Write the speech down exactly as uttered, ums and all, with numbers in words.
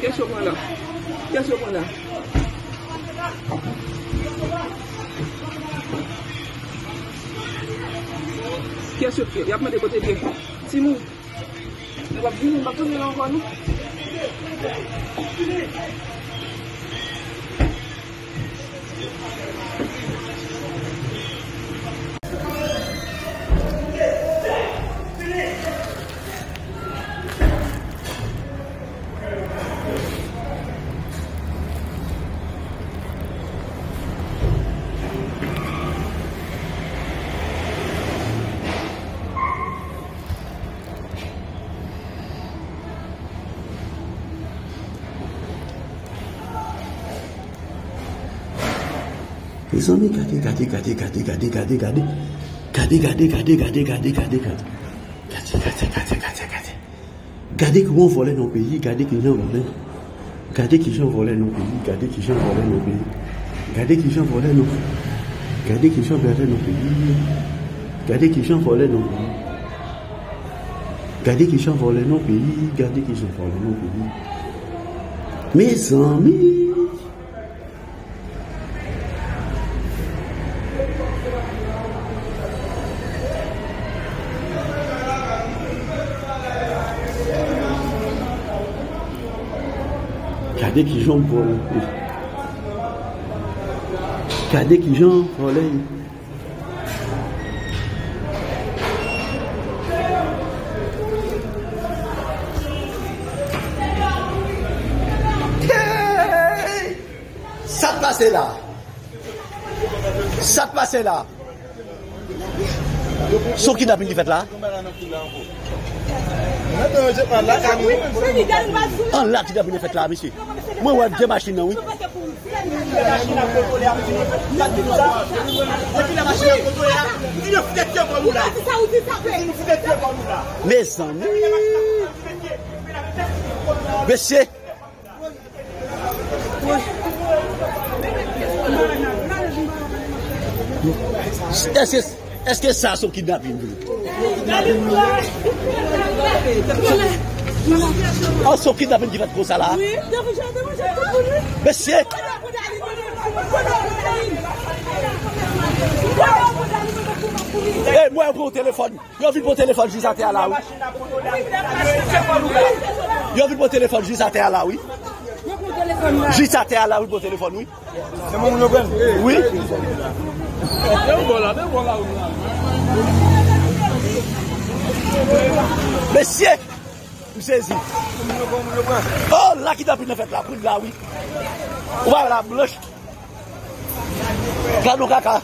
Kiyès yo pran la? Kiyès yo pran la? Kiyès yo pran? Y ap mande kote l ye. Timoun, nou p ap vini, nou p ap tounen la ankò, non. Mezanmi, gade, gade, gade. Gade, gade, gade, gade. Gade, gade, gade, gade, gade. Gade, gade, gade, gade, gade. Gade kòman vòlè nan peyi, gade kijan vòlè. Gade kijan vòlè nan peyi, gade kijan vòlè nan peyi. Gade kijan vòlè nan, gade kijan vòlè nan peyi. Gade kijan vòlè nan peyi. Gade kijan vòlè nan peyi, gade kijan vòlè nan peyi. Mezanmi! Gade kijan vòlè. Gade kijan vòlè. Hey! Sa k pase la? Sa k pase la? Se yon kidnapin ki fèt la? An la kidnapin fèt la, mesye. Mwen wè de machin nan, wi. Mezanmi. Mesye. Èske, èske sa se yon kidnapin vre? An, se yon kidnapin ki fèt konsa la? Mesye! E mwen, yo pran yon telefòn. Yo vin pran telefòn jis atè a la, wi. Yo vin pran telefòn jis atè a la, wi. Jis atè a la, wi, pran telefòn, wi. Wi. Mesye, m sezi. Oh, la kidnapin nan fèt la, kounye a, wi. Ou pa wè la blanch. Gad yon kaka.